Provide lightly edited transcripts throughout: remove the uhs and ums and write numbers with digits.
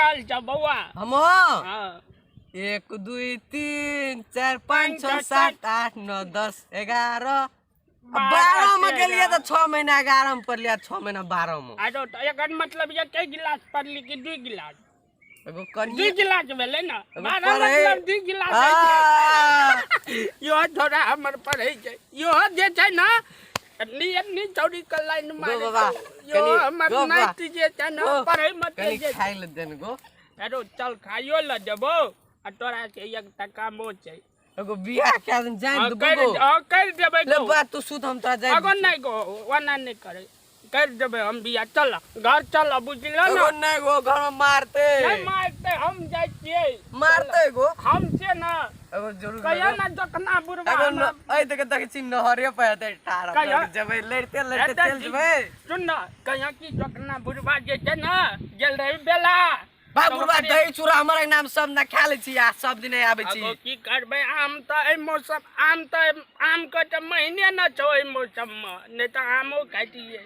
रहल छौ बौआ? हम हँ। 1 2 3 4 5 6 7 8 9 10 11 12 में गेलियै तऽ 6 महीना 11 में पढ़लियै, 6 महीना 12 में। आरो तऽ एकर मतलब एके गिलास पढ़ली कि 2 गिलास? एगो कनिए 2 गिलास भेलै ने। एगो 12 पढ़ै- मतलब 2 गिलास होइ छै। आ, इहो छोड़ा हमर पढ़ै छै, इहो जे छै ने एतनी एतनी चौड़ी के लाइन मारै गो बाबा, छै। इहो कनि- हमर गो बाबा। नाति जे छै ने गो, पढ़ै मे कनि तेज छै। खाइ लए देन गो। अरे चल, खाइयो लए देबो आ तोरा के एक टका मो छै। एगो बियाह कए दिन जानि हाँ, देबो कर गो। हाँ, कर देबै ले गो। बा तू सुत, हम तोरा जानि। अगर नहीं गो, ओना नहीं करे, कर देबै हम बियाह। चल घर चल, बुझलो एगो ने? नहि गो, घर में मारते। नहीं मारते, हम जाइ छियै। मारते गो। हम छियै ने। एगो जरूर कहिया ना जखना बुढ़बा एगो हमरा ऐ देख, देखै छी नहरे पर हेतै ठाढ़। कहिया? जेबै लड़िते लड़िते हेतै चलि जेबै। सुन न, कहिया कि जखना बुढ़बा जे छै ने गेल रही बेला। बा बुढ़बा दही चूड़ा हमर अंगना में सब ना खा लै छी आ सब दिन आबै छी। आगो की करबै, आम तऽ एहि मौसम आम तऽ आम के तऽ महीने न छौ एहि मौसम मे, नहि तऽ आमो खाइतियै,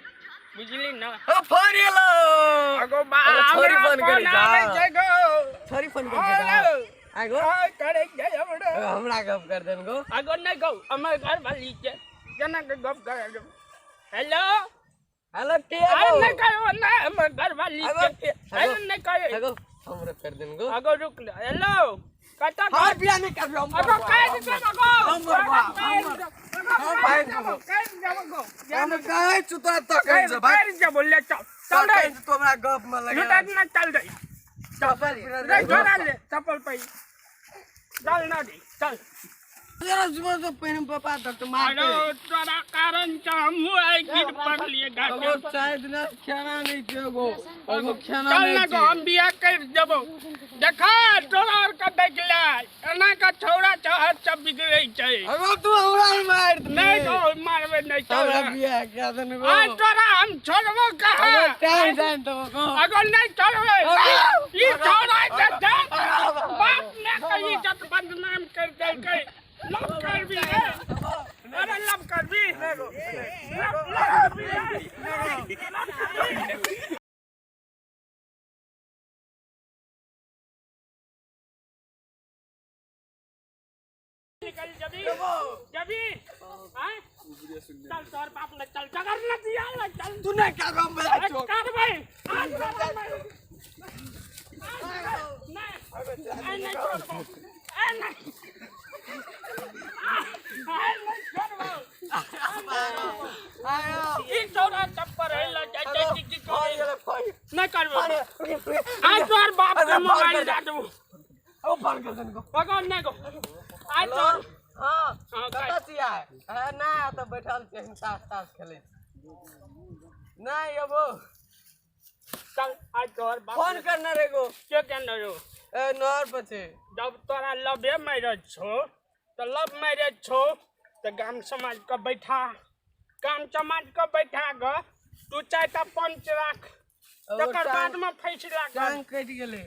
बुझली ने? ओ फोन एलो। आगो बा अरे छोरी हमरा फोन करै फोन छौ। आबै छै गो। छोरी फोन करै छै। हेलो। आगो। हाँ, करै छै हमरा। एगो हमरा गप कर देन गो। आगो नहि गौ, हमर घर वाली छै, केना के गप करै देब? हेलो। हेलो, के अरे गो? नहि कहो नहि, हमर घर वाली आगो छै। आगो। अरे नहि कहे। आगो हमरो कर देन गो। आगो रुक ले। हेलो, कतऽ? हमर बियाह नहि करबै हम। आगो काटि देब गो। हम बर्बाद, हम भागि जेबो। काटि देब गो। हम कहै छु तोरा तकन से भाग। काटि देबो, ले चल चल रे। तकन से तू हमरा गप में लगे। लुटा ना, चल रे। चप्पल रे छोड़ा ले चप्पल पे, चल ना रे, चल। जरा सुबह से पहिने पापा डॉक्टर मारते। अरे तोरा कारण छै हमहूँ आइ गिर पड़लियै एगो घाटे। चाय दिना खाना नहीं छै एगो, एगो खाना चल नहीं ना गो, छै। हम बियाह कर देबो। देखा तोरा आर के देख ले, एना के छौड़ा छहर सब बिगड़ै छै। एगो तू हमरा ही मार दे। नहीं गो, मारबै नहीं, चल। हमरा बियाह कए देन गो। आज तोरा हम छोड़बो कहाँ? एगो टाइम टाइम तो गो। अगर नहीं छोड़बै ई छौड़ा जे छै बाप ने कही इज्जत बदनाम कर देलकै। लव करबी रे? अरे लव करबी, लव लव करबी रे? निकल जबी जबी आय, चल तोर बाप ले चल, जगर न दिया ले चल। तू नहीं कर हम अरे करबै आज, करबै नहीं, आय नहीं छोड़बो, आय नहीं, आय नहीं छोड़बो। ई छौड़ा चप्पर है ले जाइ छै की की करे नहीं करबै। आज तोर बाप के मोबाइल दे देबो। ओ फोन कर देन गो। भगवान नहीं गो, आज तोर। हां। हाँ, कतऽ छियै? हाँ, ना तऽ बैठल छियै हम, ताश ताश खेलै छी। नहि अबो। चल, आज तोहर बाप फोन करने रे गो। के केने रहो? ए नहर पर छै। जब तोरा लवे मैरिज छौ तऽ लव मैरिज छौ तऽ गाम समाज के बैठा, गाम समाज के बैठा ग तू 4टा पंच राख, तकर बाद में फैसला कर। टांग कटि गेलै।